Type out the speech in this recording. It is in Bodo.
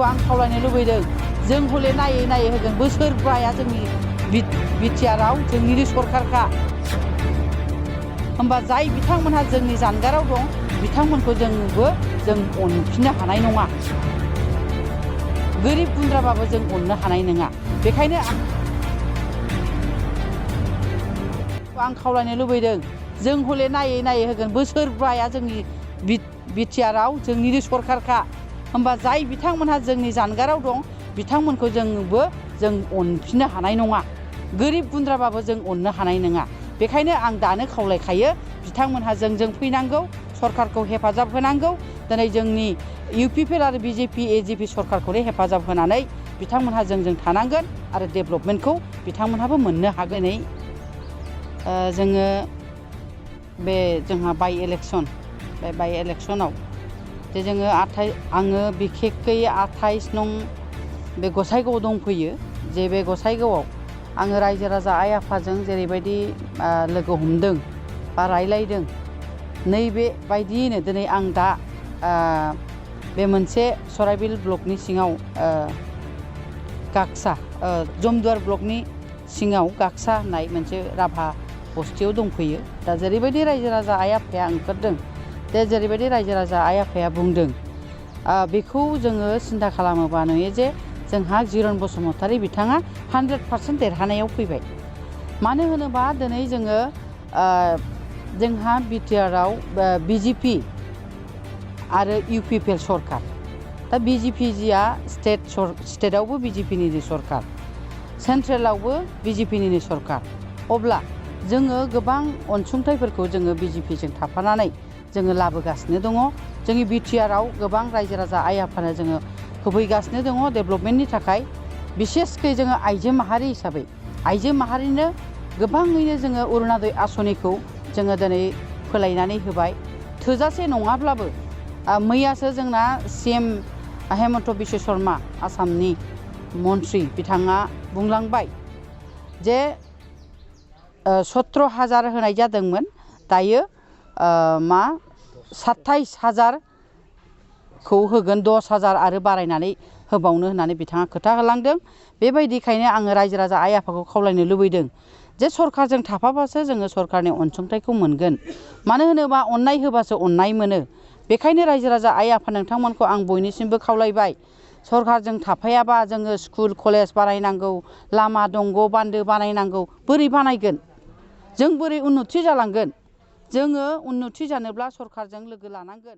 बिथांमोनखौ आं खावलायनो लुबैदों जों हले नायै नायै होगोन बोसोरबाया जोंनि बिटिआरआव जोंनिनो सरखारखा होमबा जाय बिथांमोनहा जोंनि जानगाराव दं बिथांमोनखौ जोंबो जों अनफिननो हानाय नङा गोरिब गुन्द्राबाबो जों अननो हानाय नङा बेखायनो आं खावलायनो लुबैदों जों हले नायै नायै होगोन बोसोरबाया जोंनि बिटिआरआव जोंनिनो सरखारखा होमबा जाय बिथांमोनहा जोंनि जानगाराव दं बिथांमोनखौ जोंबो जों अनफिननो हानाय नङा गोरिब गुन्द्राबाबो जों अननो हानाय नङा बेखायनो आं दानो खावलायखायो बिथांमोनहा जोंजों फैनांगौ सरखारखौ हेफाजाब होनांगौ दिनै जोंनि इउपिपिएल आरो बिजेपि एजिपि सरखारखौनो हेफाजाब होनानै बिथांमोनहा जोंजों थानांगोन आरो डेभेलपमेन्टखौ बिथांमोनहाबो मोननो हागोन जोङो बे जोंहा बाइ इलेक्सन बे बाइ इलेक्सनाव जे जोङो आङो बिखेखै 28 नं बे गसाइगावआव दंफैयो जे बे गसाइगावआव आङो रायजो राजा आइ आफाजों जेरैबायदि लोगो हमदों बा रायलायदों नैबे बायदियैनो दिनै आं दा बे मोनसे सराइबिल ब्लकनि सिङाव गागसा जमदुवार ब्लकनि सिङाव गागसा होननाय मोनसे राभा बस्तियाव दंफैयो दा जेरैबायदि रायजो राजा आइ आफाया ओंखारदों दा जेरैबायदि रायजो राजा आइ आफाया बुंदों बेखौ जोङो सिन्था खालामोबा नुयो जे जोंहा जिरन बसुमतारी बिथाङा 100% देरहानायाव फैबाय मानो होनोबा दिनै जोङो जोंहा बिटिआरआव बिजेपि आरो इउपिपिएल सरकार दा बिजेपिआ स्टेटआवबो बिजेपिनिनो सरकार सेन्ट्रेलावबो बिजेपिनिनो सरकार अब्ला जोङो गोबां अनसुंथाइफोरखौ जोङो बिजेपिजों थाफानानै जोङो लाबोगासिनो दङ जोंनि बिटिआरआव गोबां रायजो राजा आइ आफानो जोङो होफैगासिनो दङ डेभेलपमेन्टनि थाखाय बिसेसकै जोङो आइजो माहारि हिसाबै आइजो माहारिनो गोबाङैनो जोङो अरुणोदय आसनिखौ जोङो दिनै फोलायनानै होबाय थोजासे नङाब्लाबो मैयासो जोंना सिएम हेमन्त बिश्व शर्मा आसामनि मन्त्रि बिथाङा बुंलांबाय जे 17,000 होनाय जादोंमोन दायो 27,000खौ होगोन 10,000 आरो बारायनानै होबावनो होननानै बिथाङा खोथा होलांदों बेबायदिखायनो आङो रायजो राजा आइ आफाखौ खावलायनो लुबैदों जे सरकारजों थाफाबासो जोङो सरकारनि अनसुंथाइखौ मोनगोन मानो होनोबा अननाय होबासो अननाय मोनो बेखायनो रायजो राजा आइ आफा नोंथांमोनखौ आं बयनिसिमबो खावलायबाय सरकारजों थाफायाबा जोङो स्कुल कलेज बानायनांगौ लामा दंग बान्दो बानायनांगौ बोरै बानायगोन जों बोरै उन्नति जालांगोन जोङो उन्नति जानोब्ला सरकारजों लोगो लानांगोन